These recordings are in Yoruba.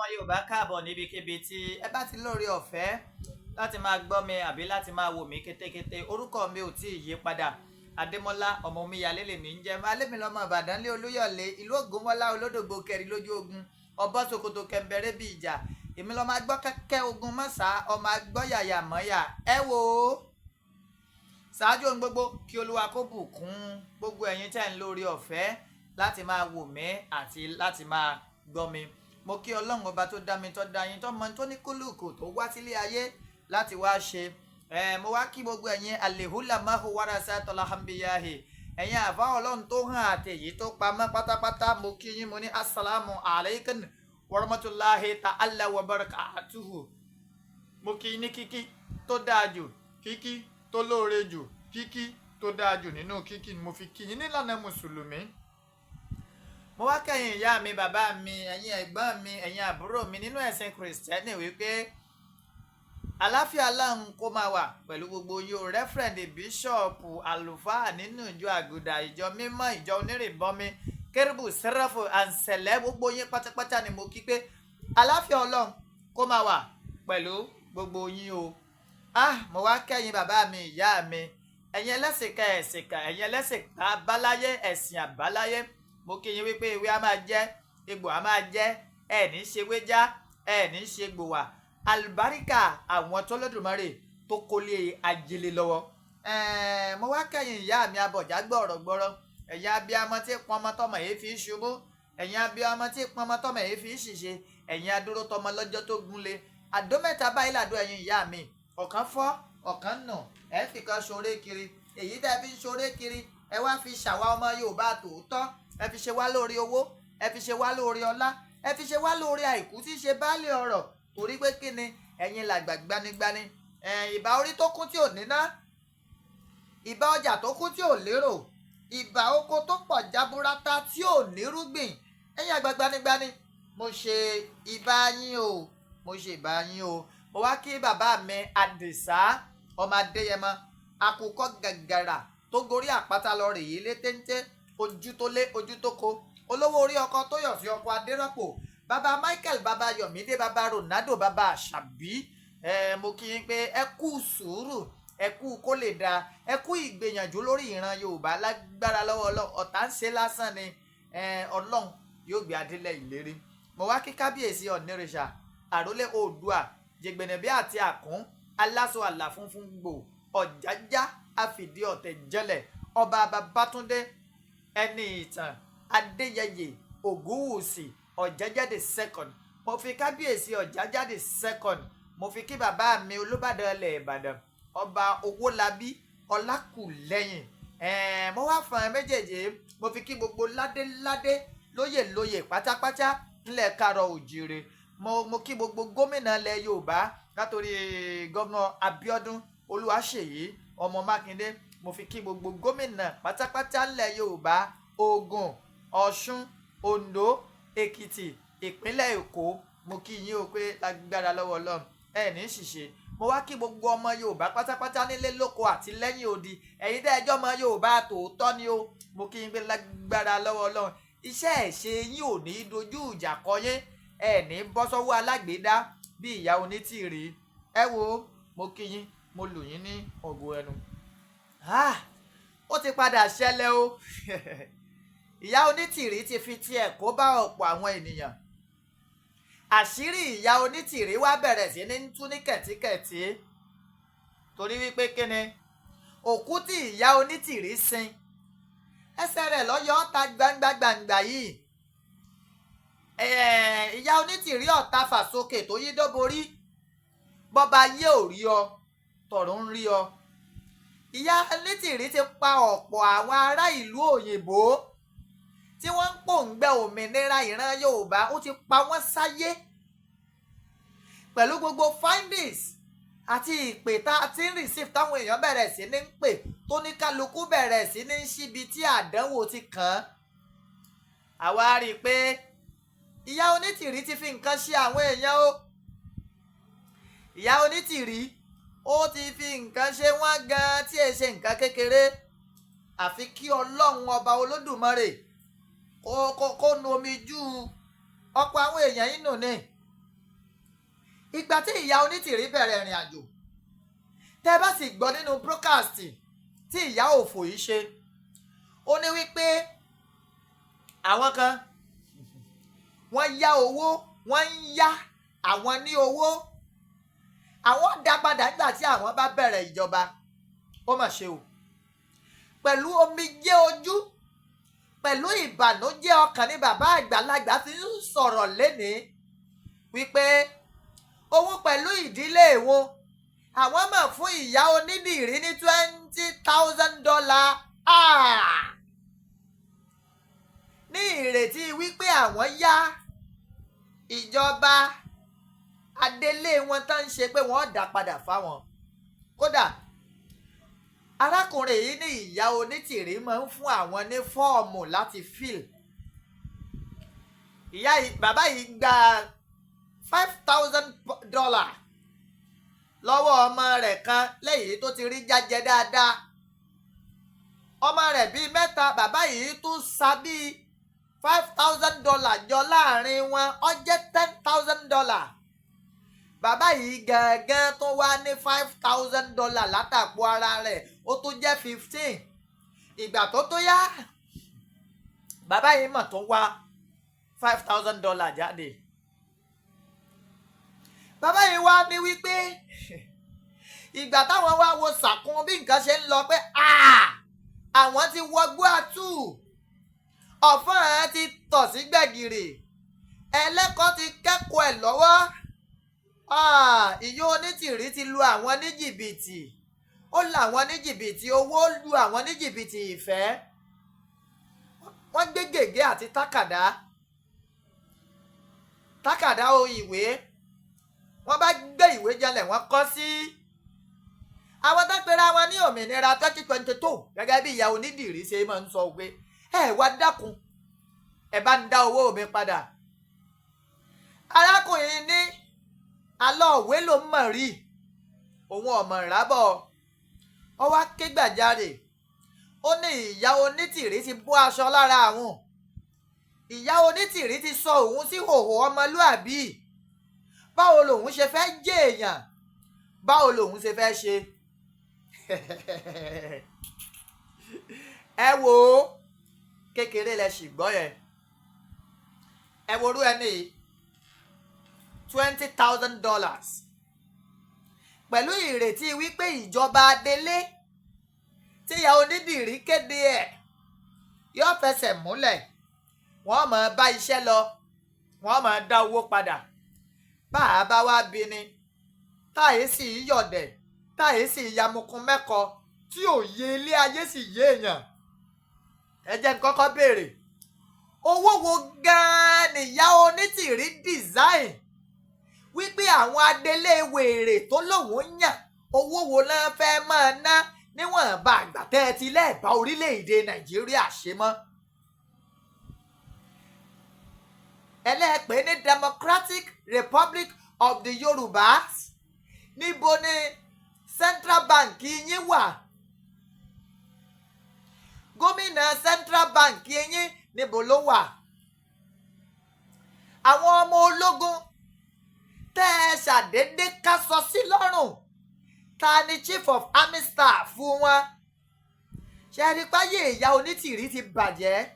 Ọmọ Yorùbá, káàbọ̀ níbikíbi tí ẹ bá ti lóore ọ̀fẹ́ láti máa gbọ́ mi àbí láti máa wò mí kétékété. Orúkọ mi ò tí ì yí padà, Adémọ́lá ọmọ Omíyalé lèmi ń jẹ́. Alẹ́mi lọ́mọ Ìbàdàn lé Olúyọ̀lé, ìlú Ògúnmọ́lá, olódògbò kẹrin lójú ogun, ọbọ̀ Sokoto kẹmbẹ̀rẹ̀ bí ìjà. Èmi lọ́mọ agbọ́ kẹ́kẹ́ ogun mọ́sá, ọmọ agbọ́ yàyà mọ́yà. Ẹ wò ó, ṣáájú ohun gbogbo, kí Olúwa kó bùkún gbogbo ẹ̀yin tẹ́ ń lórí ọ̀fẹ́ láti máa wò mí àti láti máa gbọ́ mi. Mo kí Ọlọ́run Ọba tó dá mi, tó dá yín, tó mọ tó ní kúlùkù tó wá sílé ayé láti wá ṣe ẹ. Mo wá kí gbogbo ẹ̀yin alehula mahu warasa tọ́láhàmbíyáhì, ẹ̀yin àfa Ọlọ́run tó hàn àtẹ̀yí tó pamọ́ pátápátá. Mo kí yín, mo ní asalaamu alaykum warahmatulahi ta'ala wa barakatuhu. Mo kí yín ní kíkí tó dáa jù, kíkí tó lóore jù, kíkí tó dáa jù nínú kíkí ni mo fi kí yín nílànà mùsùlùmí. Mo wá kẹ́yìn ìyá mi, bàbá mi, ẹ̀yin ẹ̀gbọ́n mi, ẹ̀yin àbúrò mi nínú ẹ̀sìn Kìrìsìtẹ́nì wípé àláfíà Ọlọ́run kó máa wà pẹ̀lú gbogbo yín o. Reverend, bíṣọ̀pù, àlùfáà nínú ìjọ Àgùdà, ìjọ mímọ́, ìjọ onírìbọmi, kérúbù, sẹ́ráfù àǹsẹ̀lẹ̀, gbogbo yín pátápátá ni mo kí pé àláfíà Ọlọ́run kó máa wà pẹ̀lú gbogbo yín o. Ah, mo wá kẹ́yìn bàbá mi, ìyá mi, ẹ̀yin ẹlẹ́sìn kan, ẹ̀sìn kan, ẹ̀yin ẹlẹ́sìn àbáláyé, ẹ̀sìn àbáláyé. Mo kí yín wípé ewé á máa jẹ́, egbò á máa jẹ́, ẹ̀ ní ṣe wéjá, ẹ̀ ní ṣe gbòwà. Àlùbáríkà àwọn tó lódùmarè tó kólé ajele lọ́wọ́. Mo wá kẹ́yìn ìyá mi abọ̀já gbọ̀rọ̀gbọ̀rọ̀, ẹ̀yin abiyamọ tí pọnmọ tọmọ yìí fi ṣubú, ẹ̀yin abiyamọ tí pọnmọ tọmọ yìí fi ṣìṣe, ẹ̀yin adúró tọmọ lọ́jọ́ tó gúnlé. Àdó mẹ́ta báyìí làdó ẹ̀yin ìyá mi: ọ̀kan fọ́, ọ̀kan nù, ẹ̀ fi kan ṣoré kiri. Èyí tẹ́ fi ń ṣoré kiri, ẹ wá fi ṣàwa ọmọ Yorùbá tòótọ́, ẹ fi ṣe wá lórí owó, ẹ fi ṣe wá lórí ọlá, ẹ fi ṣe wá lórí àìkú tí ṣe baálé ọ̀rọ̀. Torí pé kí ni? Ẹ̀yin làgbà gbanigbani. Ìbà orí tó kún tí ò níná, ìbà ọjà tó kún tí ò lérò, ìbà oko tó pọ̀ jaburata tí ò nírúgbìn. Ẹ̀yin àgbà gbanigbani, mo ṣe ìbà yín o, mo ṣe ìbà yín o. Mo wá kí bàbá mi Àdìsá ọmọ Adéyẹmọ, àkùkọ gàgàrà tó gorí àpáta lọ rèé lé téńté, ojú tó lé, ojú tó ko, olówó orí ọkọ tó yọ̀ sí, ọkọ Adérọ́pò, bàbá Michael, bàbá Yọ̀mídé, bàbá Ronaldo, bàbá Àṣàbí. Ẹ mo kí yín pé ẹ kú sùúrù, ẹ kú kó lè dáa, ẹ kú ìgbìyànjú lórí ìran Yorùbá. Lágbára lọ́wọ́ Ọlọ́run, ọ̀tá ń ṣe lásán ni, Ọlọ́run yóò gbé adélẹ̀ ìlérí. Mo wá kí kábíyèsí Ọ̀nìrìṣà, àrólé Oòdùà, jẹgbẹ̀nẹ̀bí àti àkún, aláṣọ àlà funfun gbò, ọ̀jájá àfìdí ọ̀tẹ̀ jẹlẹ̀, Ọba Babátúndé Ẹni Ìtàn Adéyẹyè Ògúnwùsì Ọ̀jájá the Second. Mo fi kábíyèsí Ọ̀jájá the Second, mo fi kí bàbá mi Olúbàdàn ilẹ̀ Ìbàdàn, Ọba Owólabí Ọlákùlẹ́yìn. Mo wá fún ẹ méjèèjì, mo fi kí gbogbo ládéládé, lóyè lóyè pátápátá ńlẹ̀ kárọ̀ òjìrè. Mo kí gbogbo gómìnà ilẹ̀ Yorùbá, látòrí gómìnà Abíọ́dún Olúwaṣèyí ọmọ Mákindé. Mo fi kí gbogbo gómìnà pátápátá ńlẹ̀ Yorùbá, Ògùn, Ọ̀ṣun, Oǹdó, Èkìtì, ìpínlẹ̀ Èkó. Mo kí yín o pé lágbára lọ́wọ́ Ọlọ́run, ẹ ní ṣìṣe. Mo wá kí gbogbo ọmọ Yorùbá pátápátá nílé lóko àti lẹ́yìn odi. Ẹ̀yin tẹ́ ẹjọ́ ọmọ Yorùbá tòótọ́ ni o, mo kí yín pé lágbára lọ́wọ́ Ọlọ́run, iṣẹ́ ẹ̀ ṣe yín ò ní dojú ìjà kọ yín, ẹ ní bọ́ sọ́wọ́ alágbèédá bí ìyá onítìrí. Ẹ wo, mo kí yín, mo lù yín ní ọ̀gọ̀ ẹnu. Ó ti padà ṣẹlẹ̀ o. Ìyá onítìrí ti fi tiẹ̀ kó bá ọ̀pọ̀ àwọn ènìyàn. Àṣírí ìyá onítìrí wá bẹ̀rẹ̀ sí ní tú ní kẹ̀tíkẹ̀tí, torí wípé kíni? Òkú tí ìyá onítìrí sin, ẹsẹ̀ rẹ̀ lọ́yọ̀ ta gbangba gbangba yìí. Ìyá onítìrí ọ̀tá fàsókè tó yí dóborí, bọ́ba yé ò rí ọ, tọ̀run ń rí ọ. Ìyá onítìrí ti pa ọ̀pọ̀ àwọn ará ìlú òyìnbó tí wọ́n ń pòǹgbẹ òmìnira ìran Yorùbá, ó ti pa wọ́n sáyé pẹ̀lú gbogbo findings àti ìpè tá a ti ń receive, táwọn èèyàn bẹ̀rẹ̀ sí ní ń pè, tó ní kálukú bẹ̀rẹ̀ sí ní síbi tí àdánwò ti kàn án. Àwa rí i pé ìyá onítìrí ti fi nǹkan ṣe àwọn èèyàn o. Ìyá onítìrí, ó ti fi nǹkan ṣe wọ́n gan-an tí ẹ ṣe nǹkan kékeré. Àfi kí Ọlọ́run Ọba Olódùmarè kó nu omi jù ọ̀pọ̀ àwọn èèyàn yìí nù ni. Ìgbà tí ìyá Onítìrí bẹ̀rẹ̀ ìrìn àjò, tẹ́ bá sì gbọ́ nínú broadcast tí ìyá òfò yìí ṣe, ó ní wípé àwọn kan wọ́n yá owó, wọ́n ń yá àwọn ní owó, àwọn dá padà nígbà tí àwọn bá bẹ̀rẹ̀ ìjọba. Ó mà ṣe o. Pẹ̀lú omijé ojú, pẹ̀lú ìbànújẹ́ ọkàn ní bàbá àgbàlagbà fi ń sọ̀rọ̀ lénìí wípé òun pẹ̀lú ìdílé òun, àwọn mọ̀ fún ìyá Onídìrí ní $20,000 ní ìrètí wípé àwọn yá ìjọba adelé wọn tán ń ṣe pé wọ́n dá padà fáwọn. Kódà arákùnrin yìí ní ìyá Onítìrí máa ń fún àwọn ní fọ́ọ̀mù láti fill. Ìyá yìí, bàbá yìí gba $5,000 lọ́wọ́ ọmọ rẹ̀ kan lẹ́yìn tó ti rí jájẹ dáadáa. Ọmọ rẹ̀ bíi mẹ́ta, bàbá yìí tún sa bíi $5,000 jọ láàrin wọn, ó jẹ́ $10,000. Bàbá yìí gangan tó wá ní $5,000 látàpọ̀ ara rẹ̀, ó tún jẹ́ 15. Ìgbà tó tó yá, bàbá yìí mọ̀ tó wá $5,000 jáde. Bàbá yìí wá ní wípé ìgbà táwọn wá wo sàkún bí nǹkan ṣe ń lọ pé àwọn ti wọgbó àtù, ọ̀fọ́n ti tọ̀ sí gbẹ̀gìrì, ẹlẹ́kọ̀ọ́ ti kẹ́kọ̀ọ́ ẹ̀ lọ́wọ́, ìyá Onítìrí ti lu àwọn ní jìbìtì, ó làwọn ní jìbìtì owó, lu àwọn ní jìbìtì ìfẹ́. Wọ́n gbé gègé àti tákàdá, tákàdá o ìwé, wọ́n bá gbé ìwé janlẹ̀, wọ́n kọ sí àwọn tó pera wọn ní òmìnira 2022, gẹ́gẹ́ bí ìyá Onídìrí ṣe máa ń sọ pé ẹ wá dákun, ẹ bá ń dá owó mi padà. Arákùnrin ní alọ́ òwe ló ń mọ̀ rí òun ọ̀mọ̀ rábọ̀. Ọ wá ké gbàjarè, ó ní ìyá Onítìrí ti bọ́ aṣọ lára àwọn, ìyá Onítìrí ti sọ òun sí hòhò ọmọlúàbí. Báwo lòun ṣe fẹ́ jẹ́ èèyàn? Báwo lòun ṣe fẹ́ ṣe? Ẹ wo kékeré lẹ sì gbọ́ yẹn. Ẹ worú ẹni $20,000 pẹ̀lú ìrètí wípé ìjọba adelé tíyà Onídìrí kéde ẹ̀ yóò fẹsẹ̀ múlẹ̀, wọ́n máa bá iṣẹ́ lọ, wọ́n máa dá owó padà. Bá a bá wá bí ni táyé sì yọ̀dẹ̀, táyé sì yamukun mẹ́kọ tí òye ilé ayé sì yé èèyàn. Ẹ jẹ́ n kọ́kọ́ béèrè, owó wo gan-an nìyá Onítìrí design wípé àwọn adelé wèrè tó lòun yàn, owó wo náà fẹ́ máa ná níwọ̀nba àgbà tẹ́ ẹ ti lẹ́ẹ̀bá orílẹ̀-èdè Nàìjíríà ṣe mọ́? Ẹlẹ́ẹ̀pẹ́ ní Democratic Republic of the Yorùbás, níbo ni Central Bank yín wà? Gómìnà Central Bank yín níbo ló wà? Àwọn ọmọ ológun tẹ́ ẹ ṣàdédé kásọ sí lọ́rùn, ta ni Chief of Army Staff fún wọn? Ṣe rí páyé ìyá Onítìrí ti bàjẹ́.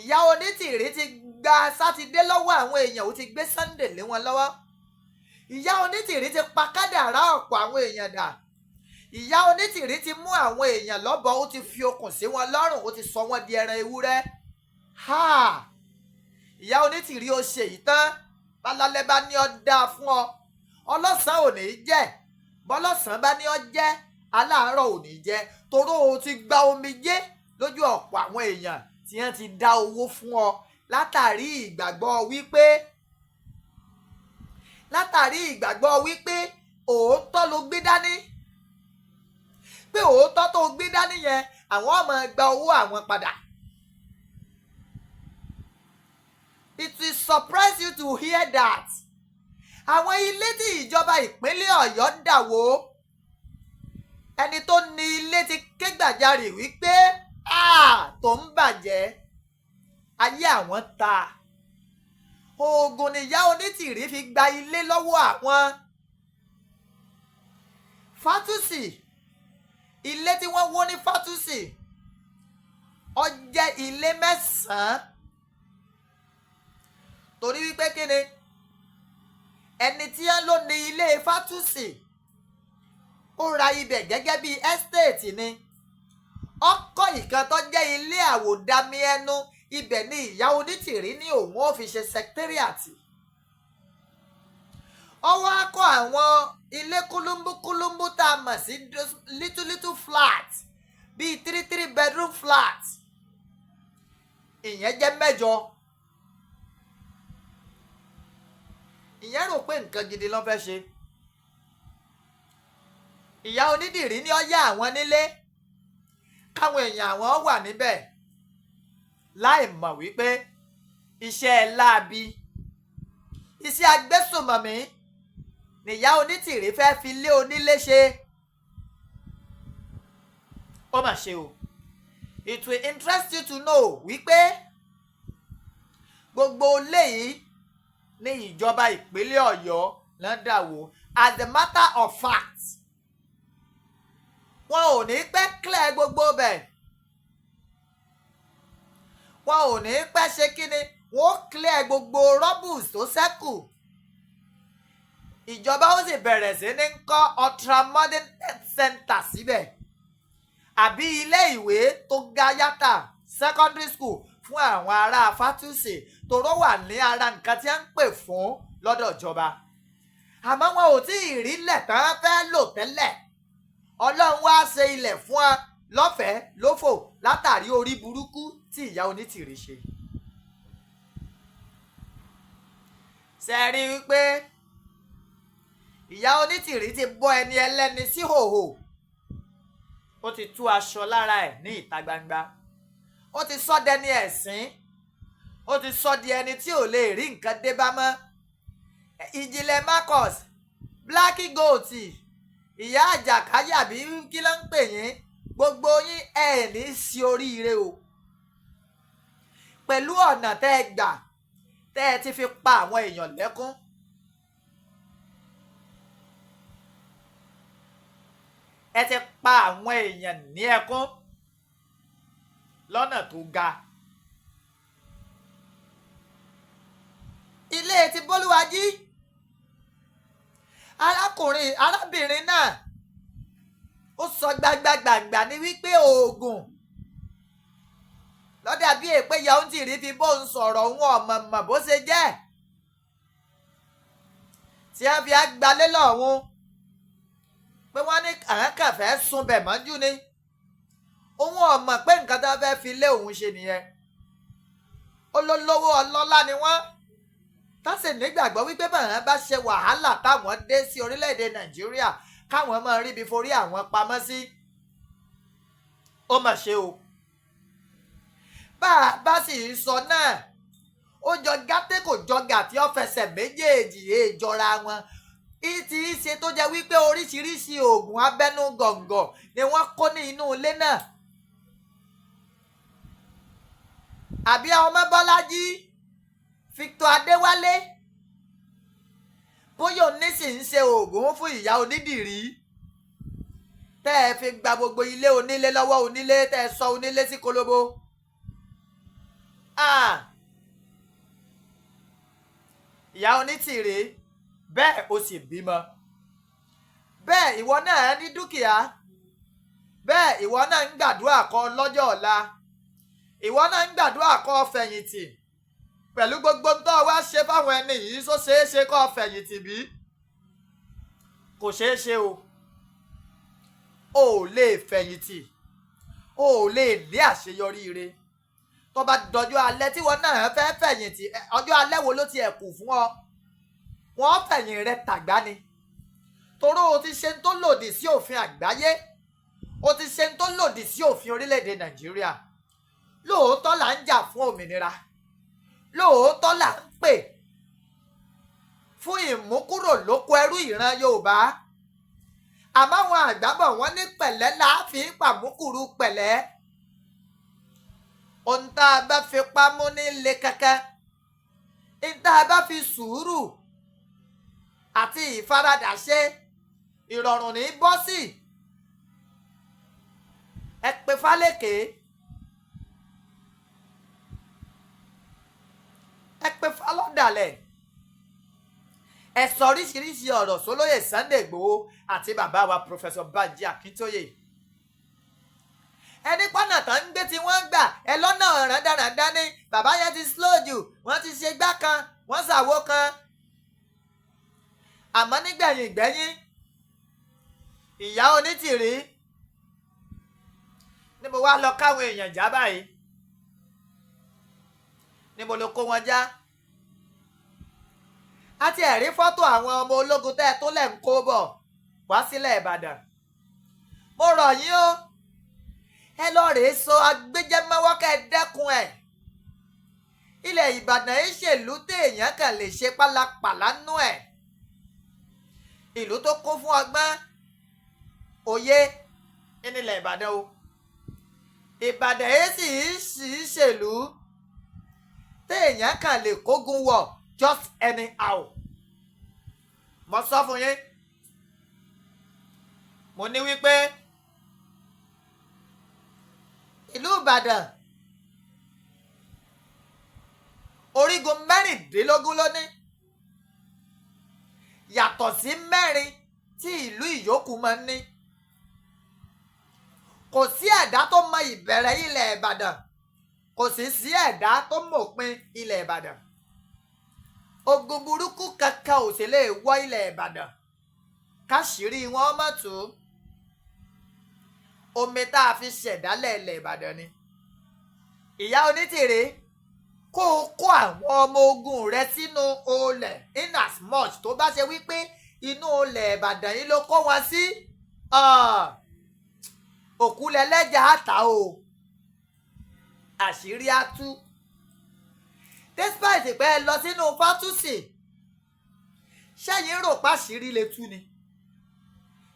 Ìyá Onítìrí ti gba Sátidé lọ́wọ́ àwọn èèyàn, ó ti gbé Sunday lé wọn lọ́wọ́. Ìyá Onítìrí ti pa kádàrá ọ̀pọ̀ àwọn èèyàn dà. Ìyá Onítìrí ti mú àwọn èèyàn lọ́bọ̀, ó ti fi okùn sí wọn lọ́rùn, ó ti sọ wọ́n di ẹran ewúrẹ́. Ha! Ìyá Onítìrí ó ṣe yìí tán, bálálẹ́ bá ní ọ dáa fún ọ, ọlọ́sàn ò ní jẹ́, bọ́lọ́sàn bá ní ọ jẹ́, aláàárọ̀ ò ní jẹ́, toró o ti gba omijé lójú ọ̀pọ̀ àwọn èèyàn tí wọ́n ti dá owó fún ọ látàrí ìgbàgbọ́ wípé òótọ́ ló gbé dání, pé òótọ́ tó gbé dání yẹn àwọn ọmọ gba owó àwọn padà. It will surprise you to hear that àwọn ilé tí ìjọba ìpínlẹ̀ Ọ̀yọ́ dà wó, ẹni tó ní ilé ti ké gbàjarè wípé tó ń bàjẹ́ ayé àwọn ta. Oògùn nìyá Onítìrí fi gba ilé lọ́wọ́ àwọn Fátúsì. Ilé tí wọ́n wó ní Fátúsì, ó jẹ́ ilé mẹ́sàn-án, torí wípé kíni, ẹni tí wọ́n ló ní ilé Fátúsì, ó ra ibẹ̀ gẹ́gẹ́ bí estate ni. Ọkọ̀ ìkan tó jẹ́ ilé àwòdámi ẹnu ibẹ̀ ni ìyá Onítìrí ní òun ó fi ṣe secretariat. Ó wá kọ́ àwọn ilé kúlúmbú tá a mọ̀ sí little little flat, bíi three three bedroom flat. Ìyẹn jẹ́ 8. Ìyẹn rò pé nǹkan gidi ló fẹ́ ṣe. Ìyá Onídìrí ní ó yá àwọn nílé káwọn èèyàn àwọn wà níbẹ̀, láì mọ̀ wípé iṣẹ́ láabi, iṣẹ́ agbésùnmọ̀mí nìyá Onítìrí fẹ́ fi lé onílé ṣe. Ó mà ṣe o. It will interest you to know wípé gbogbo ilé yìí ní ìjọba ìpínlẹ̀ Ọ̀yọ́ náà dà wó. As a matter of fact, wọn ò ní pẹ́ clear gbogbo bẹ̀, wọn ò ní pẹ́ ṣe kíni, wọ́n ó clear gbogbo rubbles tó ṣẹ́kù. Ìjọba ó sì bẹ̀rẹ̀ sí ní kọ́ ultramodern health center síbẹ̀, àbí ilé ìwé tó ga yàtà, secondary school, fún àwọn ará Fátúsì, toró wà ní ara nǹkan tí wọ́n ń pè fún lọ́dọ̀ ìjọba. Àmọ́ wọn ò tí ì rí ilẹ̀ tán fẹ́ lò tẹ́lẹ̀. Ọlọ́run wá ṣe ilẹ̀ fún wa lọ́fẹ̀ẹ́ lófò látàrí orí burúkú tí ìyá Onítìrí ṣe. Ṣe rí i wípé ìyá Onítìrí ti bọ́ ẹni ẹlẹ́ni sí hòhò, ó ti tú aṣọ lára ẹ̀ ní ìta gbangba, ó ti sọ dẹni ẹ̀sín, ó ti sọ di ẹni tí ò lè rí nǹkan dé bá mọ́. Ìjìnlẹ̀ Marcus, Black Goat, ìyá àjàkáyà bí kí ló ń pè yín, gbogbo yín ẹ̀ ní sí oríire o, pẹ̀lú ọ̀nà tẹ́ ẹ gbà tẹ́ ẹ ti fi pa àwọn èèyàn lẹ́kún. Ẹ ti pa àwọn èèyàn ní ẹkún lọ́nà tó ga. Ilé ti Bólúwájí, arábìnrin náà ó sọ gbangba-gbàngbà ní wípé oògùn lọ́dà bí èpè ìyá Onítìrí fi bóun sọ̀rọ̀, òun ọ̀mọ̀mọ̀ bó ṣe jẹ́ tí a fi agbalé lọ́hùn, pé wọ́n ní àwọn kàn fẹ́ sunbẹ̀ mọ́jú ni, òun ọ̀mọ̀ pé nǹkan tó fẹ́ fi lé òun ṣe nìyẹn. Olólówó ọlọ́lá ni wọ́n, tá sì nígbàgbọ́ wípé bàrán bá ṣe wàhálà táwọn dé sí orílẹ̀-èdè Nàìjíríà, káwọn máa ríbi forí àwọn pamọ́ sí. Ó mà ṣe o. Bá a bá sì ń sọ náà, ó jọ gàtẹ́ kò jọ gàtí, ó fẹsẹ̀ méjèèjì èèjọra wọn. Ìtì í ṣe tó jẹ́ wípé oríṣiríṣi oògùn abẹ́nú gọ̀ǹgọ̀ ni wọ́n kó ní inú ilé náà. Àbí ọmọ Bọ́lájí, Victor Adéwálé, bóyá òní sì ń ṣe oògùn fún ìyá Onídìrí tẹ́ ẹ fi gba gbogbo ilé onílé lọ́wọ́ onílé, tẹ́ ẹ sọ onílé sí kolobo. Ìyá Onítìrí, bẹ́ẹ̀ o sì bímọ, bẹ́ẹ̀ ìwọ náà ní dúkìá, bẹ́ẹ̀ ìwọ náà ń gbàdúrà kọ lọ́jọ́ ọ̀la, ìwọ náà ń gbàdúrà kọ fẹ̀yìntì. Pẹ̀lú gbogbo tó wá ṣe fáwọn ẹni yìí, só ṣeé ṣe kó fẹ̀yìntì bí? Kò ṣeé ṣe o. O ò lè fẹ̀yìntì, o ò lè ní àṣeyọrí ire. Tó bá dọjọ́ alẹ́ tí wọ́n náà fẹ́ fẹ̀yìntì, ọjọ́ alẹ́ wo ló ti ẹ̀ kù fún ọ? Wọ́n fẹ̀yìn rẹ tàgbá ni, toró o ti ṣe tó lòdì sí òfin àgbáyé, o ti ṣe tó lòdì sí òfin orílẹ̀-èdè Nàìjíríà. Lóòótọ́ là ń jà fún òmìnira, lóòótọ́ là ń pè fún ìmúkúrò lóko ẹrú ìran Yorùbá, àmọ́ àwọn àgbà bọ̀ wọ́n ní pẹ̀lẹ́ là á fi pàmùkùrù pẹ̀lẹ́. Ohun tá a bá fipá mú ní le kankan, Níta bá fi sùúrù àti ìfaradà ṣe, ìrọ̀rùn ní bọ́ sí. Ẹ pe Fálékè, ẹ pe Fálọ́dàlẹ̀, ẹ sọ oríṣiríṣi ọ̀rọ̀ sólóyè Sunday Igboho àti bàbá wa Professor Banji Akintoye. Ẹni pọ́nà tán ń gbé tí wọ́n ń gbà ẹ lọ́nà rádaràdá ní bàbá yẹn ti slow jù, wọ́n ti ṣe gbá kan, wọ́n ṣàwo kan. Àmọ́ nígbẹ̀yìn gbẹ́yìn, ìyá Onítìrí níbo wá lọ káwọn èèyàn já báyìí? Níbo ló kó wọn já? A ti ẹ̀rí fọ́tò àwọn ọmọ ológun tẹ́ ẹ tó lẹ̀ ń kó bọ̀ wá sílẹ̀ Ìbàdàn. Mo rọ̀ yín o, ẹ lọ rèé sọ agbẹjẹmọ́wọ́ kẹ́ ẹ dẹ́kun ẹ̀. Ilẹ̀ Ìbàdàn yìí ṣèlú téèyàn kàn lè ṣe pálapàla nú ẹ̀. Ìlú tó kún fún ọgbọ́n òye nílẹ̀ Ìbàdàn o. Ìbàdàn yìí sì í ṣèlú téèyàn kàn lè kógun wọ̀ just anyhow. Mo sọ fún yín, mo ní wípé ìlú Ìbàdàn orígun 16 ló ní, yàtọ̀ sí 4 tí ìlú ìyókù máa ń ní. Kò sí ẹ̀dá tó mọ ìbẹ̀rẹ̀ ilẹ̀ Ìbàdàn, kò sì sí ẹ̀dá tó mọ̀pin ilẹ̀ Ìbàdàn. Ogun burúkú kankan ò sì lè wọ ilẹ̀ Ìbàdàn káṣírí wọn mọ̀ tó. Omi tá a fi ṣẹ̀dálẹ̀ ilẹ̀ Ìbàdàn ni. Ìyá Onítìrí, kó o kó àwọn ọmọ ogun rẹ sínú olẹ̀, in as much tó bá ṣe wípé inú olẹ̀ Ìbàdàn yìí ló kó wọn sí, òkú lẹ́lẹ́jà àtà o, àṣírí á tú. Despite pé ẹ lọ sínú fátúsì, ṣẹ́yìn rò páṣírí lè tú ni?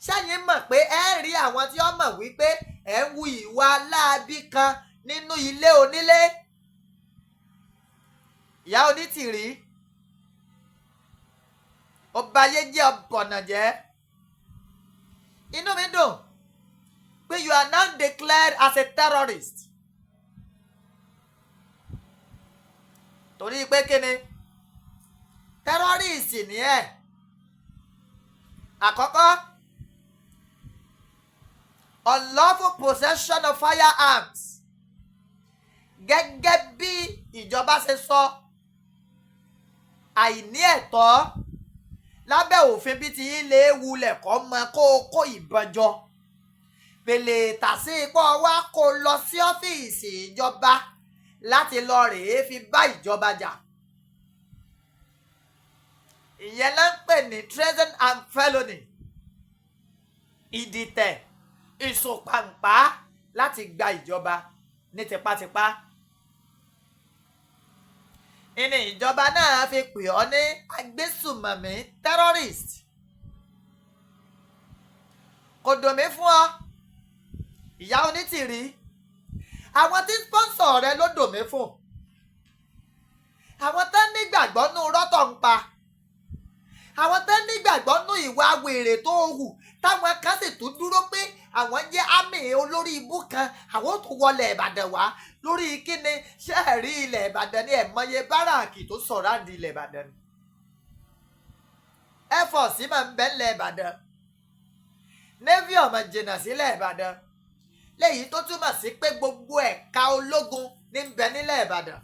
Ṣẹ́yìn mọ̀ pé ẹ rí àwọn tí ó mọ̀ wípé ẹ ń hu ìwà láabi kan nínú ilé onílé? Ìyá Onítìrí, ọba ayé jẹ́ ọbọ̀nà jẹ́. Inú mi dùn pé you are now declared as a terrorist. Torí pé kíni? Terrorist ni ẹ. Àkọ́kọ́, unlawful possession of firearms. Gẹ́gẹ́ bí ìjọba ṣe sọ, àìní ẹ̀tọ́ lábẹ́ òfin bí ti ilé wulẹ̀ kọ́ mọ kó o kó ìbọn jọ. Pèlè tàsí ipò wa kó lọ sí ọ́fíìsì ìjọba láti lọ rèé fi bá ìjọba jà. Ìyẹn ló ń pè ní treason and felony. Ìdìtẹ̀ ìsopàǹpá láti gba ìjọba ní tipátipá. Ìní ìjọba náà fi pè ọ́ ní agbésùmọ̀mí terrorist. Kò dùn mí fún ọ, ìyá Onítìrí. Àwọn tí sponsor rẹ ló dùn mí fún. Àwọn tán nígbàgbọ́ nú rọ́tọ̀ ń pa. Àwọn tán nígbàgbọ́ nú ìwà wèrè tó hù, táwọn kan sì tún dúró pé àwọn jẹ́ àmì olórí ibú kan, àwọn tó wọlé Ìbàdàn wá lórí kíni? Ṣé ẹ rí ilẹ̀ Ìbàdàn ní ẹ̀mọye báràkì tó sọ̀rọ̀ àdì ilẹ̀ Ìbàdàn ni? Air Force máa ń bẹ ńlẹ̀ Ìbàdàn, Navy ọ̀mọ̀ jìnnà sílẹ̀ Ìbàdàn, léyìí tó túmọ̀ sí pé gbogbo ẹ̀ka ológun ní ń bẹ nílẹ̀ Ìbàdàn.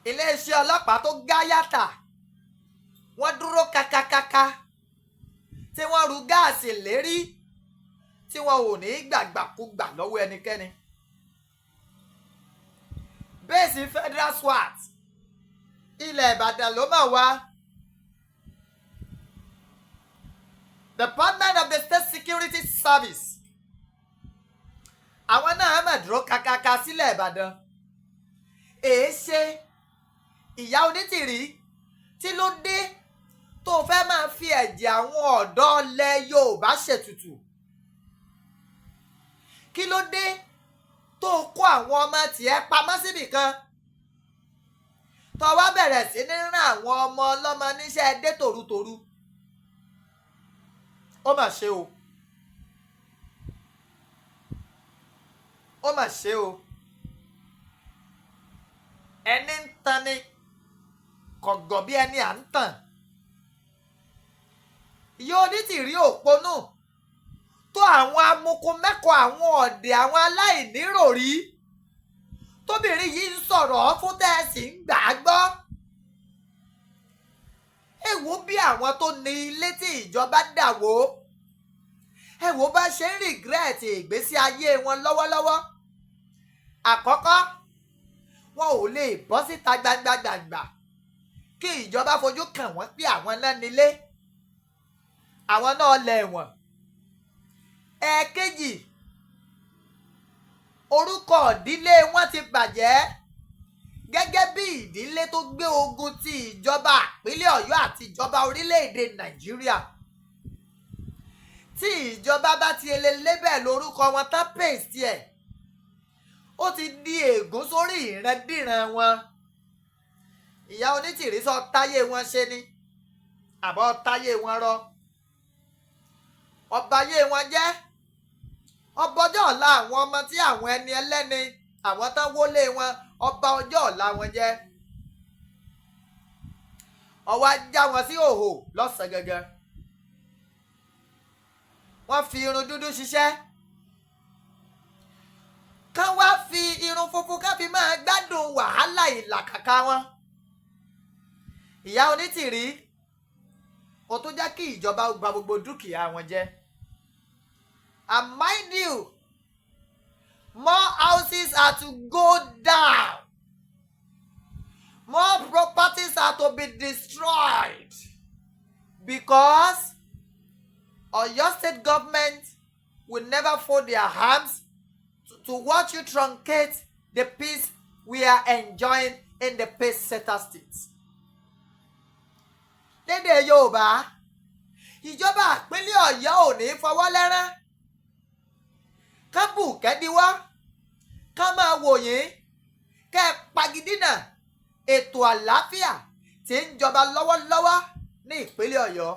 Iléeṣẹ́ ọlọ́pàá tó gáyàtà, wọ́n dúró kakakaka tí wọ́n ru gáàsì lérí tí wọn ò ní gbàgbàkúgbà lọ́wọ́ ẹnikẹ́ni. Bẹ́ẹ̀sì Federal SWAT ilẹ̀ Ìbàdàn ló mọ̀ wá. Department of the State Security Service, àwọn náà mà dúró kakaka sílẹ̀ Ìbàdàn. Èé ṣe ìyá Onítìrí tí ló dé tó fẹ́ máa fi ẹ̀jẹ̀ àwọn ọ̀dọ́ ilẹ̀ Yorùbá ṣètùtù? Kí ló dé tó kó àwọn ọmọ tiẹ̀ pamọ́ síbì kan, tó wá bẹ̀rẹ̀ sí ní rán àwọn ọmọ ọlọ́mọ níṣẹ́ dé tòrutòru? Ó mà ṣe o, ó mà ṣe o. Ẹni ń tan ni kọ̀gọ̀ bí ẹni à ń tàn. Ìyá Onítìrí òponú tó àwọn amukun mẹ́kọ̀ọ́, àwọn ọ̀dẹ̀, àwọn aláìníròrí tóbìnrin yìí ń sọ̀rọ̀ fún tẹ́ẹ̀sì ń gbà á gbọ́. Ẹ wo bí àwọn tó ní ilé tí ìjọba dà wó, ẹ wo bá ṣe ń regret ìgbésí ayé wọn lọ́wọ́lọ́wọ́. Àkọ́kọ́, wọn ò lè bọ́ síta gbangba gbangba kí ìjọba fojú kàn wọ́n pé àwọn náà nílé, àwọn náà lẹ̀ wọ̀n. Ẹ̀ẹ̀kejì, orúkọ ìdílé wọn ti bàjẹ́ gẹ́gẹ́ bí ìdílé tó gbé ogun ti ìjọba ìpínlẹ̀ Ọ̀yọ́ àti ìjọba orílẹ̀-èdè Nàìjíríà. Tí ìjọba bá ti lè lébẹ̀ lórúkọ wọn tán pèsè ẹ̀, ó ti di ègún sórí ìrandíran wọn. Ìyá Onítìrí, sọ táyé wọn ṣe ni àbọ̀ táyé wọn rọ, ọbayé wọn jẹ́, ọbọjọ́ ọ̀la àwọn ọmọ tí àwọn ẹni ẹlẹ́ni àwọn tán wọlé wọn, ọba ọjọ́ ọ̀la wọn jẹ́. Ọwọ́ ajá wọn sí òhò lọ́sàn-án gangan. Wọ́n fi irun dúdú ṣiṣẹ́, kán wá fi irun funfun kán fi máa gbádùn wàhálà ìlàkàkà wọn. Ìyá Onítìrí, ó tó jẹ́ kí ìjọba gba gbogbo dúkìá wọn jẹ́. And mind you, more houses are to go down, more properties are to be destroyed, because Oyo State government will never fold their arms to watch you truncate the peace we are enjoying in the peace setter states. Lédè Yorùbá, ìjọba ìpínlẹ̀ Ọ̀yọ́ ò ní fọwọ́ lẹ́rán ká bù kẹ́díwá ká máa wò yín kẹ́ ẹ pagidínà ètò àlàáfíà tí ń jọba lọ́wọ́lọ́wọ́ ní ìpínlẹ̀ Ọ̀yọ́.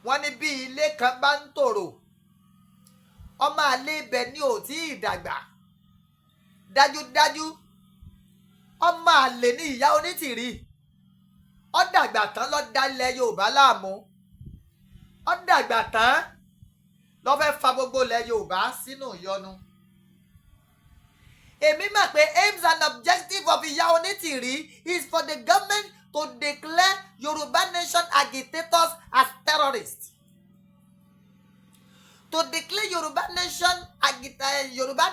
Wọ́n ní bí ilé kan bá ń tòrò, ọmọ àlè ibẹ̀ ni ò tí ì dàgbà. Dájúdájú, ọmọ àlè ní ìyá Onítìrí. Ó dàgbà tán ló dá ilẹ̀ Yorùbá láàmú, ó dàgbà tán ló fẹ́ fa gbogbo ilẹ̀ Yorùbá sínú ìyọnu. Èmi mọ̀ pé aims and objective of ìyá Onítìrí is for the government to declare Yorùbá nation agitators as terrorists, to declare Yorùbá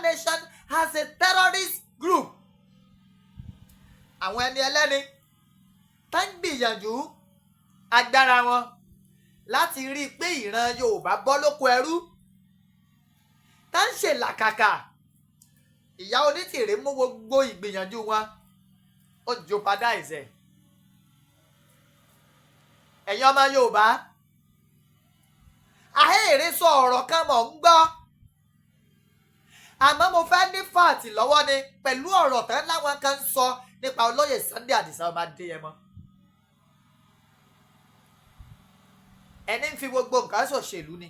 nation as a terrorist group. Àwọn ẹni ẹlẹ́ni tá ń gbìyànjú agbára wọn láti rí i pé ìran Yorùbá bọ́ lóko ẹrú, tá ń ṣe làkàkà, ìyá Onítìrí mú gbogbo ìgbìyànjú wọn, ó jeopardize ẹ̀. Ẹ̀yin ọmọ Yorùbá, ahéré sọ ọ̀rọ̀ kan mọ̀ ń gbọ́, àmọ́ mo fẹ́ ní fact lọ́wọ́ ni pẹ̀lú ọ̀rọ̀ tán láwọn kan ń sọ nípa olóyè Sunday Adisa ọmọ Adéyẹmọ. Ẹni ń fi gbogbo nǹkan ṣòṣèlú ni,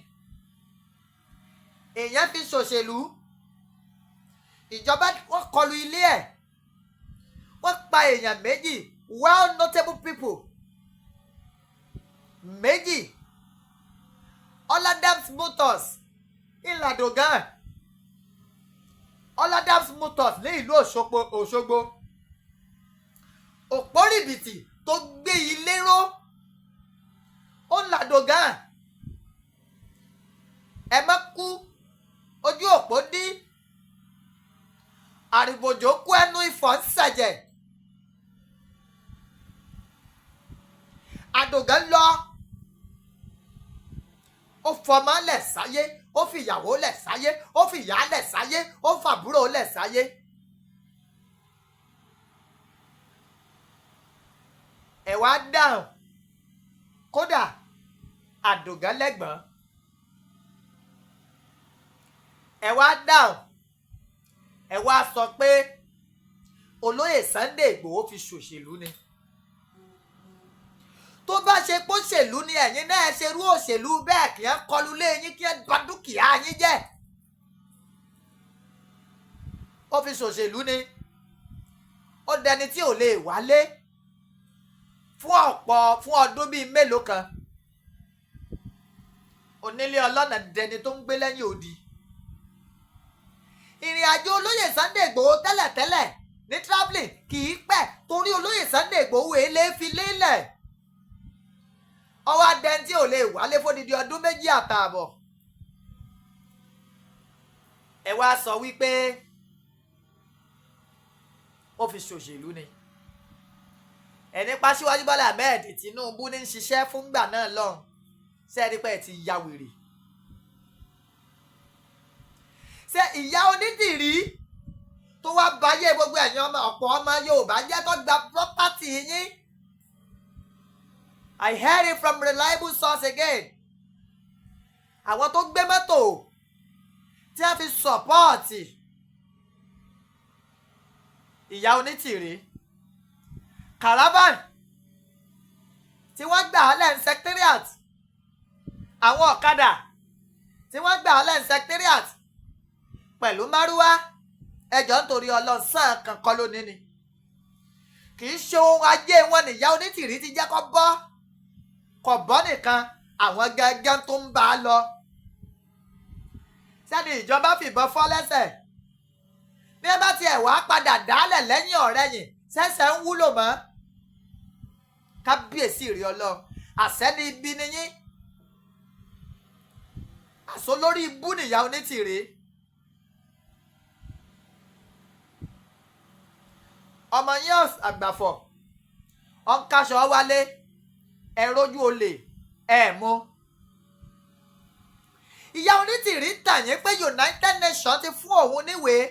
èèyàn fi ṣòṣèlú. Ìjọba wọ́n kọlu ilé ẹ̀, wọ́n pa èèyàn méjì, well notable people méjì. Oladams Motors ìlàdògán, Oladams Motors ní ìlú Òṣogbo, òpórìbìtì tó gbé ilé ró ó làdògán. Ẹ má kú ojú òpó dí, àrìbòjò kú, ẹnu ifọ̀ ń ṣẹ̀jẹ̀. Àdògán lọ, ó fọmọ lẹ̀ sáyé, ó fìyàwó lẹ̀ sáyé, ó fìyà lẹ̀ sáyé, ó fàbúrò lẹ̀ sáyé. Ẹ wá dáhùn, kódà Àdògán lẹ́gbọ̀n. Ẹ wá dáhùn, ẹ wá sọ pé olóyè Sunday Ìgbòho fi ṣòṣèlú ni. Tó bá ṣe pé òṣèlú ni, ẹ̀yin náà ṣerú òṣèlú bẹ́ẹ̀, kí ẹ kọlu lé yín, kí ẹ bà dúkìá yín jẹ́. Ó fi ṣòṣèlú ni, ó dẹni tí ò lè wálé fún ọ̀pọ̀ fún ọdún bíi mélòó kan. Onílé ọlọ́nà dẹni tó ń gbé lẹ́yìn odi. Ìrìn àjò olóyè Sunday Ìgbòho tẹ́lẹ̀tẹ́lẹ̀ ní travelling kì í pẹ́, torí olóyè Sunday Ìgbòho èlé fi lélẹ̀. Ọwọ́ adẹ́ni tí ò lè wálé fódìdí ọdún 2 àtààbọ̀. Ẹ wá sọ wípé ó fi ṣòṣèlú ni. Ẹni pàṣíwájú Bọ́lá Ahmed Tinubu ní ń ṣiṣẹ́ fúngbà náà lọ́hùn. Ṣé ẹni pé ẹ ti ya wèrè? Ṣé ìyá Onítìrí tó wá báyé gbogbo ẹ̀yin ọmọ, ọ̀pọ̀ ọmọ Yorùbá jẹ́, tó gba property yín? I heard it from reliable source again. Àwọn tó gbé mọ́tò tí wọ́n fi support ìyá Onítìrí, caravan tí wọ́n gbà á lẹ́nu secretariat, àwọn ọ̀kadà tí wọ́n gbà á lẹ́nu secretariat pẹ̀lú márúwá, ẹjọ́ nítorí ọlọ́sàn kankan lónìí ni. Kì í ṣe ohun ajé wọn nìyá Onítìrí ti jẹ́ kó bọ́, kò bọ́ nìkan, àwọn gángan tó ń bá a lọ. Sẹ́ni ìjọba fìbọn fọ́ lẹ́sẹ̀, bí ẹ bá tiẹ̀ wá padà dálẹ̀ lẹ́yìn ọ̀rẹ́yìn, sẹ́sẹ̀ ń wúlò mọ́? Kábíyèsí rí Ọlọ́run, àṣẹ ní ibi níyín, àṣọ lórí ibú nìyá Onítìrí. Ọmọ yín àgbàfọ̀ ọ̀nkaṣọ wálé, ẹ rójú olè ẹ mú. Ìyá Onítìrí tàn yín pé United Nations ti fún òun níwèé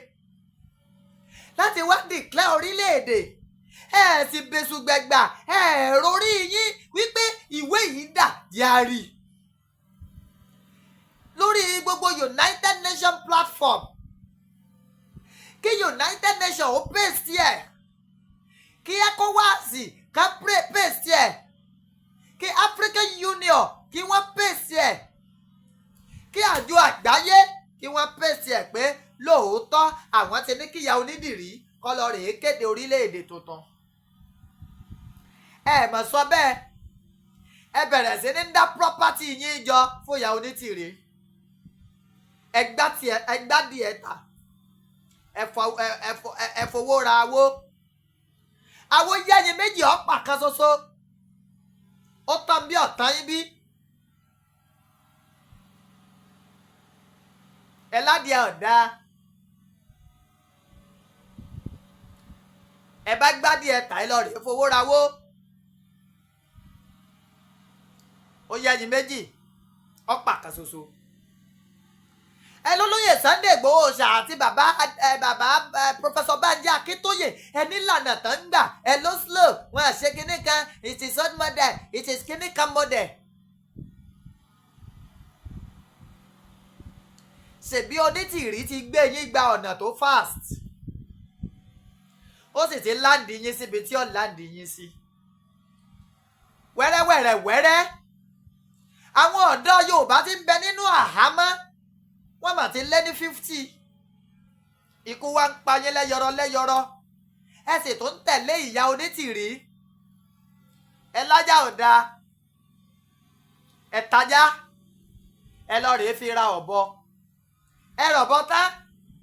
láti wá declare orílẹ̀-èdè. Ẹ sì bẹ̀sùgbẹ̀gbà, ẹ rórí yín wípé ìwé yìí dà diari lórí gbogbo United Nations platform, kí United Nations ó paste ẹ̀, kí ECOWAS ká paste ẹ̀, kí African Union kí wọ́n paste ẹ̀, kí àjọ àgbáyé kí wọ́n paste ẹ̀ pé lóòótọ́ àwọn ti ní kíyà Onídìrí kọ́ lọ rèé kéde orílẹ̀-èdè tuntun. Ẹ mọ̀ sọ bẹ́ẹ̀, ẹ bẹ̀rẹ̀ sí ní dá property yín jọ fún ìyá Onítìrí. Ẹgbá díẹ̀ ta, ẹ fowó ra awó, awó yẹ́yin méjì ọ̀pá kan ṣoṣo. Ó tán bí ọ̀tán yín bí. Ẹ ládìí ọ̀dà, ẹ bá gbádìí ẹ tà, ẹ lọ rèé fowó rawó. Ó yẹ́yin méjì ọ̀pá kan ṣoṣo. Ẹ lólóyè Sunday Igboho ṣá àti bàbá ẹ bàbá ẹ Professor Banji Akíntóyè, ẹ nílànà tán ń gbà, ẹ ló slow wọn àṣẹ kinní kan. It is old model, it is kinní kan model. Ṣèbí Onítìrí ti gbé yín gba ọ̀nà tó fast, ó sì ti land yín síbi tí ó land yín sí wẹ́rẹ́wẹ́rẹ́ wẹ́rẹ́. Àwọn ọ̀dọ́ Yorùbá ti ń bẹ nínú àhámọ́, wọ́n mà ti lé ní 50. Ikú wa ń pa yín lẹ́yọrọ lẹ́yọrọ, ẹ sì tún ń tẹ̀lé ìyá Onítìrí. Ẹ lájà ò dáa, ẹ tajà, ẹ lọ rèé fi ra ọ̀bọ. Ẹ rọ̀bọ tán,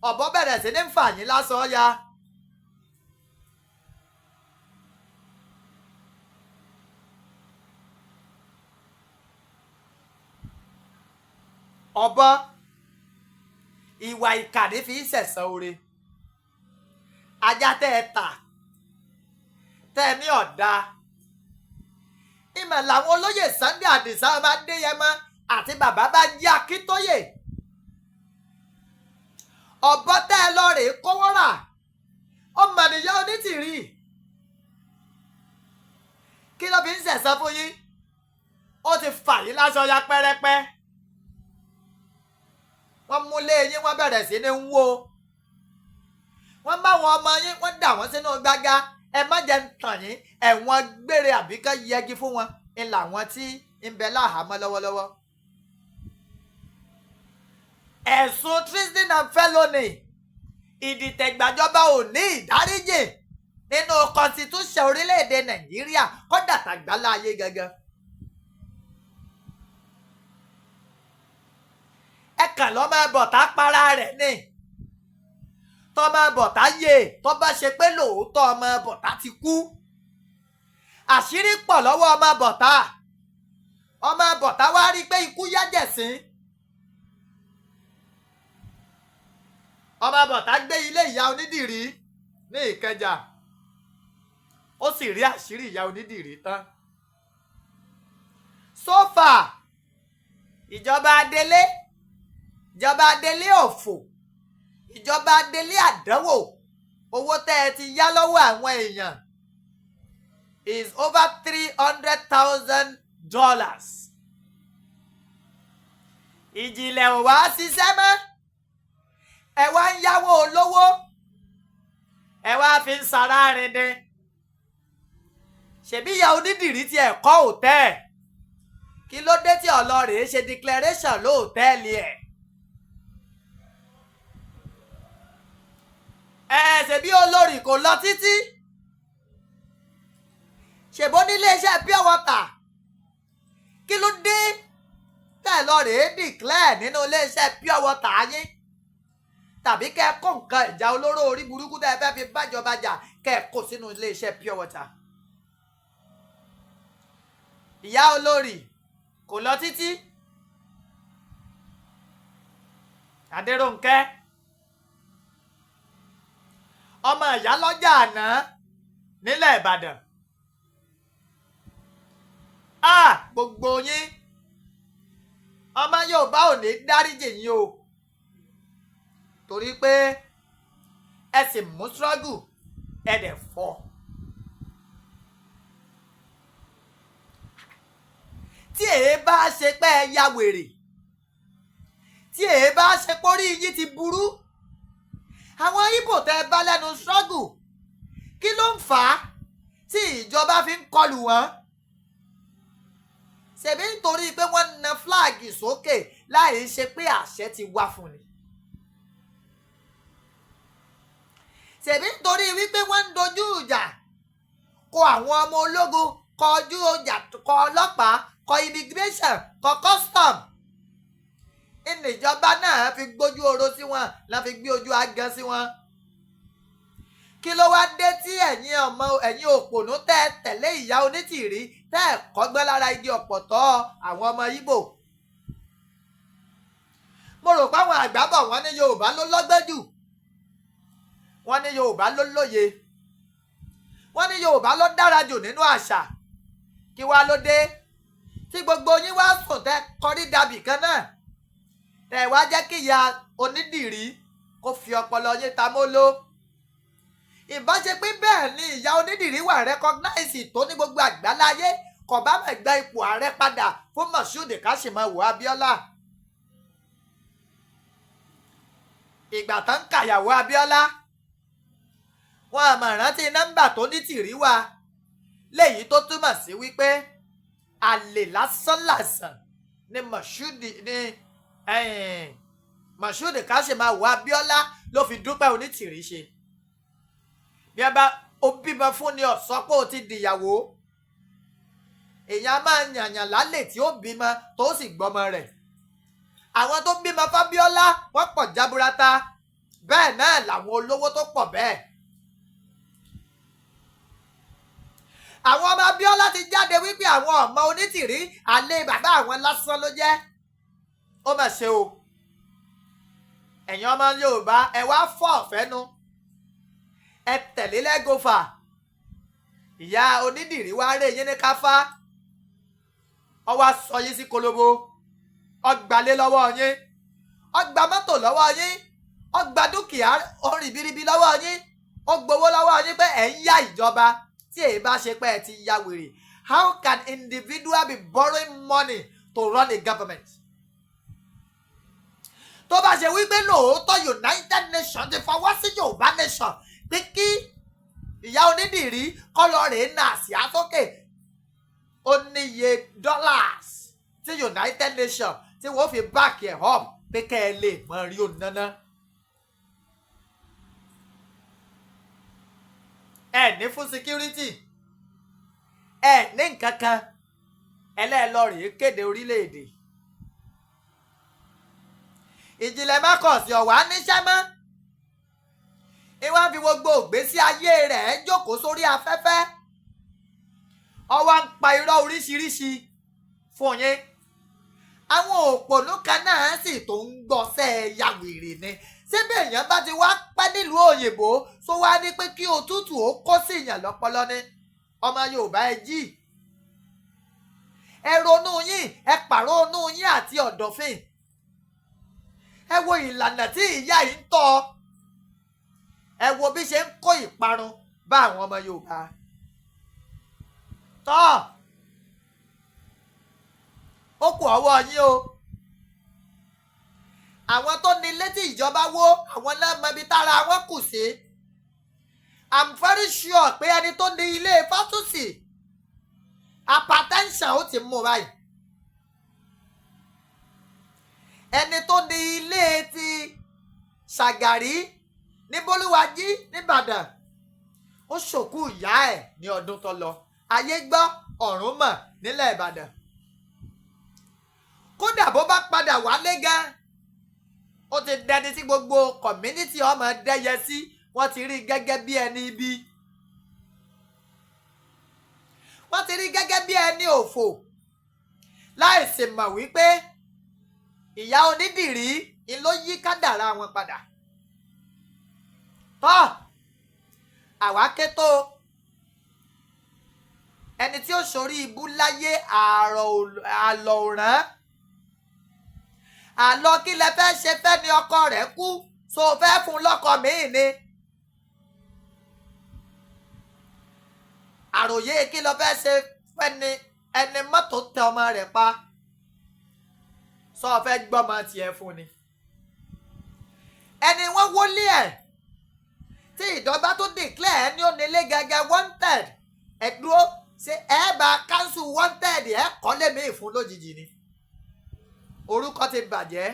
ọ̀bọ bẹ̀rẹ̀ sí ní fà yín lásán ya. Ọ̀bọ ìwà ìkà ní fi ń sẹ̀sán oore. Ajá tẹ́ ẹ tà, tẹ́ ẹ ní ọ̀dà ìmọ̀ làwọn olóyè Sunday Adisa ọmọ Adéyẹmọ àti bàbá Bánjí Akíntóyè. Ọ̀bọ tẹ́ ẹ lọ rèé kówó rà, ọmọ nìyá Onítìrí, kí ló fi ń sẹ̀sán fún yín? Ó ti fà yín láṣọ ya pẹ́rẹ́pẹ́. Wọ́n múlé yín, wọ́n bẹ̀rẹ̀ sí ní ń wó. Wọ́n bá wọn ọmọ yín, wọ́n dà wọ́n sínú gbágá. Ẹ má jẹ́ ń tàn yín, ẹ̀wọ̀n gbére àbí ká yẹgi fún wọn ń làwọn tí ń bẹ láhàámọ́ lọ́wọ́lọ́wọ́. Ẹ̀sùn treason and felony, ìdìtẹ̀gbàjọba, ò ní ìdáríjì nínú constitution orílẹ̀-èdè Nàìjíríà, kódà tàgbálá ayé gangan. Ẹ kàn lọ́ máa bọ̀ tá para rẹ̀ ni tọ́mọ bọ̀tá yè. Tó bá ṣe pé lóòótọ́ ọmọ bọ̀tá ti kú, àṣírí pọ̀ lọ́wọ́ ọmọ bọ̀tá. Ọmọ bọ̀tá wá rí i pé ikú yájẹ̀sín. Ọmọ bọ̀tá gbé ilé ìyá onídìrí ní Ìkẹjà, ó sì rí àṣírí ìyá onídìrí tán. So far, ìjọba adélé, ìjọba adélé òfò, ìjọba adélé àdánwò, owó tẹ́ ẹ ti yá lọ́wọ́ àwọn èèyàn is over $300,000. Ìjìnlẹ̀ ò wá ṣiṣẹ́ mọ́. Ẹ wá ń yáwó olówó, ẹ wá fi ń sara rindin. Ṣèbí ìyá onídìrí tí ẹ kọ́ hòtẹ́ẹ̀, kí ló dé tí ọlọ́rẹ̀ ṣe declaration lóòtẹ́ẹ̀lì ẹ̀? Ẹ ṣèbí olórí kò lọ títí, ṣèbó nílé iṣẹ́ pure water, kí ló dé tẹ́ ẹ lọ rèé declare nínú iléeṣẹ́ pure water yín? Tàbí kẹ́ ẹ kó nǹkan ìjà olóró orí burúkú tẹ́ ẹ fẹ́ fi bájọba jà, kẹ́ ẹ kó sínú iléeṣẹ́ pure water. Ìyá olórí kò lọ títí, Adérónkẹ́, ọmọ ìyá lọ́jà àná nílẹ̀ Ìbàdàn. Gbogbo yín, ọmọ Yorùbá ò ní dáríjì yín o, torí pé ẹ sì mú struggle, ẹ dẹ̀ fọ́. Tí èé bá ṣe pé ẹ ya wèrè, tí èé bá ṣe pórí yín ti burú, àwọn Ìgbò tẹ́ ẹ bá lẹ́nu struggle, kí ló ń fà á tí ìjọba fi ń kọlù wọ́n? Ṣèbí nítorí pé wọ́n na fúláàgì sókè láì ṣe pé àṣẹ ti wá fún ni. Ṣèbí nítorí wípé wọ́n ń dojú ìjà kọ àwọn ọmọ ológun, kọ ojú ọjà, kọ ọlọ́pàá, kọ immigration, kọ custom, ìníjọba náà fi gbójú oró sí wọn, la fi gbé ojú agan sí wọn. Kí ló wá dé tí ẹ̀yin ọmọ ẹ̀yin òpònú tẹ́ tẹ̀lé ìyá onítìrí, tẹ́ ẹ̀ kọ́gbọ́n lára igi ọ̀pọ̀tọ́ àwọn ọmọ Ìgbò? Mo rò pé àwọn àgbà bọ̀, wọ́n ní Yorùbá ló lọ́gbọ́n jù, wọ́n ní Yorùbá ló lóye, wọ́n ní Yorùbá ló dára jù nínú àṣà. Kí wá ló dé tí gbogbo yín wá sùn tẹ́ kọrí dàbì kan náà, tẹ́ wá jẹ́ kí ìyá onídìrí kó fi ọpọlọ yín ta móló? Ìbá ṣe pé bẹ́ẹ̀ ni ìyá onídìrí wà recognize tó ní gbogbo àgbáláyé, kò bá má gba ipò ààrẹ padà fún Moshood Káṣímáwò Abíọ́lá. Ìgbà tán ń kàyàwó Abíọ́lá, wọn àmọ̀ rántí nọ́mbà tó ní tìrí wa, léyìí tó túmọ̀ sí wípé àlè lásánlàsàn ni Moshood ní Moshood Káṣímáwò Abíọ́lá ló fi dúpẹ́ onítìrí ṣe. Bí ẹ bá ó bímọ fún ni ọ̀sọ́ pé ó ti dìyàwó, èèyàn máa yànyàn lálẹ́ tí ó bímọ tó sì gbọ́mọ rẹ̀. Àwọn tó bímọ fábíọ́lá wọ́n pọ̀ jaburata, bẹ́ẹ̀ náà làwọn olówó tó pọ̀ bẹ́ẹ̀. Àwọn ọmọ Abíọ́lá ti jáde wípé àwọn ọmọ onítìrí àlè bàbá àwọn lásán ló jẹ́. Ó mà ṣe o, ẹ̀yin ọmọ Yorùbá, ẹ wá fọ́ ọ̀fẹ́ nu, ẹ tẹ̀lé lẹ́gọ́fà. Ìyá onídìrí wá rè yín ní káfá, ó wá sọ yín sí kolobo, ó gbalé lọ́wọ́ yín, ó gba mọ́tò lọ́wọ́ yín, ó gba dúkìá ribiribi lọ́wọ́ yín, ó gbowó lọ́wọ́ yín pé ẹ̀ ń yá ìjọba. Tí èyí bá ṣe pé ẹ ti ya wèrè, How can individual be borrowing money to run a government? Tó bá ṣe wípé lóòótọ́ United Nations ti fọwọ́ sí Yorùbá Nation pé kí ìyá Onídìrí kọ́ lọ rèé nà àsíá sókè, ó níye dollars tí United Nations tí wọ́n fi back ẹ̀ up pé kẹ́ ẹ lè mọ rí òun náná. Ẹ ní fún security, ẹ ní nǹkan kan, ẹlẹ́ẹ̀lọ́rìí kéde orílẹ̀-èdè. Ìjìnlẹ̀ Marcus ọ̀wá níṣẹ́ mọ́, ìwọ́n fi gbogbo ògbésí ayé rẹ̀ jókòó sórí afẹ́fẹ́, ọwọ́ ń pa irọ́ oríṣiríṣi fún yín. Àwọn òpònú kan náà sì tó ń gbọ́sẹ̀ ya wèrè ni. Síbẹ̀ èèyàn bá ti wá pẹ́ nílùú òyìnbó, tó wá ní pé kí òtútù ó kó sí èèyàn lọ́pọlọ ni. Ọmọ Yorùbá, ẹ jí, ẹ ronú yín, ẹ pàrọ̀ ronú yín àti ọ̀dọ̀fin. Ẹ wo ìlànà tí ìyá yìí ń tọ́, ẹ wo bí ṣe ń kó ìparun bá àwọn ọmọ Yorùbá. Tọ́ ó kù ọwọ́ yín o. Àwọn tó ní létí ìjọba wó, àwọn náà mọ ibi tára wọn kù sí. I'm very sure pé ẹni tó ní ilé Fásùsì, hypertension ó ti mú báyìí. Ẹni tó ní ilé ti Ṣàgàrí ní Bólúwájí nìbàdàn, ó ṣòkú ìyá ẹ̀ ní ọdún tó lọ. Ayé gbọ́, ọ̀run mọ̀ nílẹ̀ Ìbàdàn. Kódà bó bá padà wálé gan, ó ti dẹni tí gbogbo community ọmọ dẹ́yẹ sí. Wọ́n ti rí gẹ́gẹ́ bí ẹni ibi, wọ́n ti rí gẹ́gẹ́ bí ẹni òfò, láì sì mọ̀ wípé ìyá Onídìrí ni ló yí kádàrá wọn padà. Tọ́ àwa ké tó ẹni tí ó ṣorí ibú láyé àlọ́ òràn àlọ́. Kí lẹ fẹ́ ṣe fẹ́ ni ọkọ rẹ̀ kú, so fẹ́ fún lọ́kọ míì ni? Àròyé kí lọ fẹ́ ṣe fẹ́ ni ẹni mọ́tò tẹ ọmọ rẹ̀ pa, sọ fẹ́ gbọ́mọ tiẹ̀ fún ni? Ẹni wọ́n wọlé ẹ̀ tí ìjọba tó declare ẹni onílé gẹ́gẹ́ wanted, ẹ dúró, ṣé ẹ bá cancel wanted, ẹ kọ́lé mi fún lójijì ni? Orúkọ ti bàjẹ́,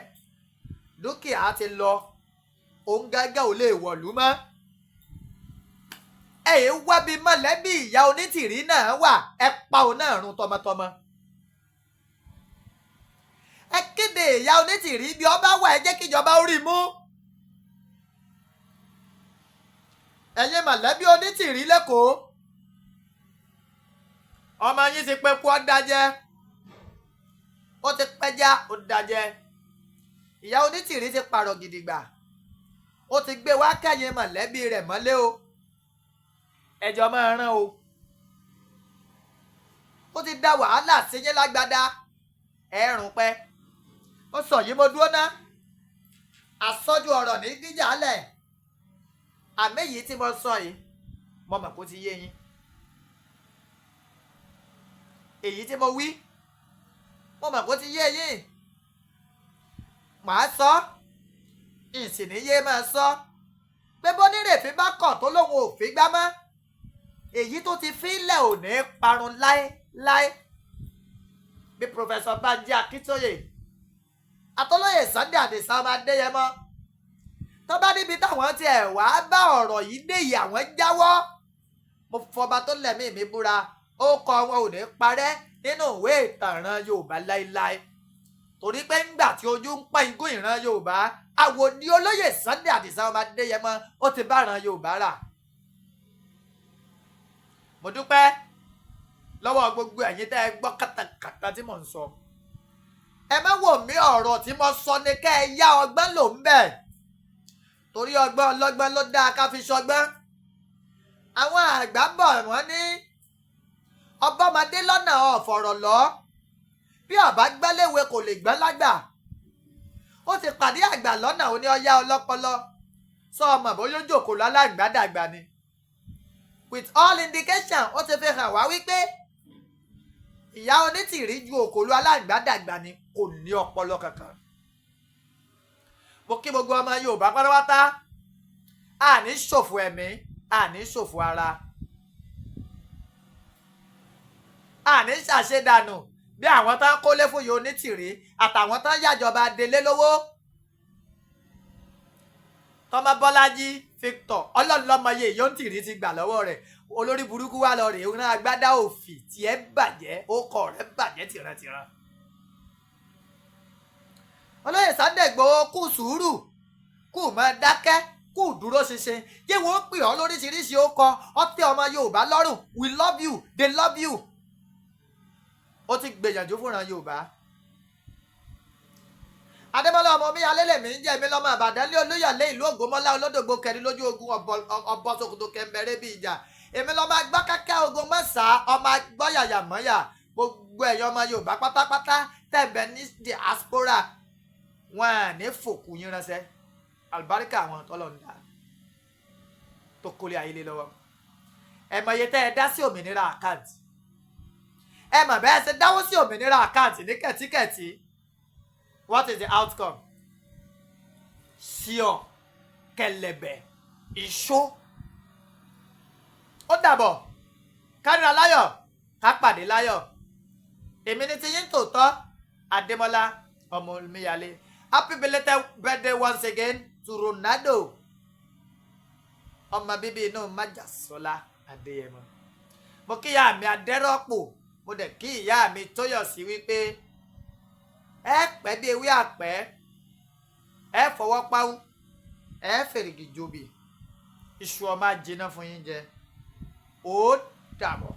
dúkìá ti lọ, òun gángan ò lè wọ̀lú mọ́. Ẹ yìí wá bí mọ̀lẹ́bí ìyá Onítìrí náà wà, ẹ pa òun náà run tọmọtọmọ. Ẹ kéde ìyá Onítìrí bí ọba wà, ẹ jẹ́ kíjọba ó rí mú. Ẹ̀yin mọ̀lẹ́bí Onítìrí lẹ́kọ̀ọ́, ọmọ yín ti pẹ́ kú, ọ́ dájẹ́, ó ti pẹ́já, ó dájẹ́. Ìyá Onítìrí ti pààrọ̀ gidigba, ó ti gbé wá kẹ́yìn mọ̀lẹ́bí rẹ̀ mọ́lé o, ẹjọ́ máa rán o. Ó ti da wàhálà sí yín lágbádá, ẹ̀rùn pẹ́. Ó sọ yìí, mo dúró ná. Àsọjù ọ̀rọ̀ ní díjà lẹ̀. Àmì yìí tí mo sọ yìí, mo mọ̀ kó ti yé yín. Èyí tí mo wí, mo mọ̀ kó ti yé yín. Màá sọ ìsìníyé, máa sọ pé bónírèfín bá kọ̀ tó lóun ò fi gbá mọ́, èyí tó ti fílẹ̀ ò ní parun láéláé. Bí Professor Banji Akíntóyè atọ́lóyè Sunday Adisa ọmọ Adéyẹmọ tó bá níbi táwọn tiẹ̀ wá bá ọ̀rọ̀ yìí dé yìí, àwọn jáwọ́, mo fọba tó lẹ̀mí mi búra, ó kọ wọn ò ní parẹ́ nínú ìwé ìtàn ìran Yorùbá láéláé, torí pé ńgbà tí ojú ń pọ́n igún ìran Yorùbá, àwòdì olóyè Sunday Adisa ọmọ Adéyẹmọ ó ti bá ìran Yorùbá rà. Mo dúpẹ́ lọ́wọ́ gbogbo ẹ̀yin tẹ́ ẹ gbọ́ kàtàkàtà tí mò ń sọ. Ẹ má wò mí, ọ̀rọ̀ tí mo sọ ni kẹ́ ẹ yá ọgbọ́n lò ń bẹ̀, torí ọgbọ́n ọlọ́gbọ́n ló dáa ká fi ṣọgbọ́n. Àwọn àgbà bọ̀, wọ́n ní ọbọ̀mọdé lọ́nà ọ̀fọ̀rọ̀ lọ, bí ọba gbẹ́léwe kò lè gbọ́n lágbà. Ó ti pàdé àgbà lọ́nà, ó ní ọyá ọlọ́pọlọ sọ ọmọ bóyá ó jòkó lálágbádàgbà ni. With all indication, ó ti fi hàn wá wípé Ìyá Onítìrí ju òkòlù aláǹgbádàgbà ni, kò ní ọpọlọ kankan. Mo kí gbogbo ọmọ Yorùbá pátápátá. Àní ṣòfò ẹ̀mí, àní ṣòfò ara, àní ṣàṣedànù bí àwọn tán kólé fún ìyá Onítìrí àtàwọn tán yàjọba délé lówó. Tọmọ Bọ́lájí Victor, ọlọ́ọ̀lọ́mọye ìyá Onítìrí ti gbà lọ́wọ́ rẹ̀. Olórí burúkú wà lọ rèé rán agbádá òfì tí ẹ bàjẹ́, ó kọ rẹ̀ bàjẹ́ tìrantìran. Olóyè Sunday Igboho, kú sùúrù, kú mọ́ dákẹ́, kú dúró ṣinṣin. Yé wọ́n pè ọ́ lóríṣiríṣi, ó kọ ọtí ọmọ Yorùbá lọ́rùn. We love you, they love you. Ó ti gbìyànjú fúnra Yorùbá. Adémọlá ọmọ mi alẹ́lẹ̀mí ń jẹ́ mi lọ́mọ Ìbàdàn lé Olúyọ̀lé ìlú Ògbómọ́lá olódògbò kẹrin lójú ogun ọ̀bọ ṣòkòtò kẹmbẹ̀rẹ̀ bí ìjà. Èmi lọ́mọ agbọ́ kẹ́kẹ́ ogun mọ́sá, ọmọ agbọ́ yàyà mọ́yà. Gbogbo ẹ̀yọ́ ọmọ Yorùbá pátápátá tẹ̀bẹ̀ ní diaspora, wọn à ní fòkù yín ránṣẹ́. Àlùbáríkà àwọn tọ́lọ̀ ń dá tó kólé ayé lé lọ́wọ́. Ẹ mọ̀ iye tẹ́ ẹ dá sí òmìnira account. Ẹ mọ̀ bẹ́ẹ̀ ṣe dáwó sí òmìnira account ní kẹ̀tíkẹ̀tí. What is the outcome? Ṣíọ kẹlẹ̀bẹ̀ ìṣó. Ó dàbọ̀, kárìnrà láyọ̀, ká pàdé láyọ̀. Èmi ní ti yín tòótọ́, Adémọ́lá ọmọ Omíyalé. Happy belated birthday once again to Ronaldo, ọmọ bíbí inú Májàsọ́lá Adéyẹmọ. Mo kí ìyá mi Adẹ́rọ́pò, mo dẹ̀ kí ìyá mi Tóyọ̀sí wípé ẹ pẹ́ bí ewé àpẹ́, ẹ fọwọ́ páwú, ẹ fèrègì jòbì, iṣu ọmọ ajiná fún yín jẹ. Ó dàbọ̀.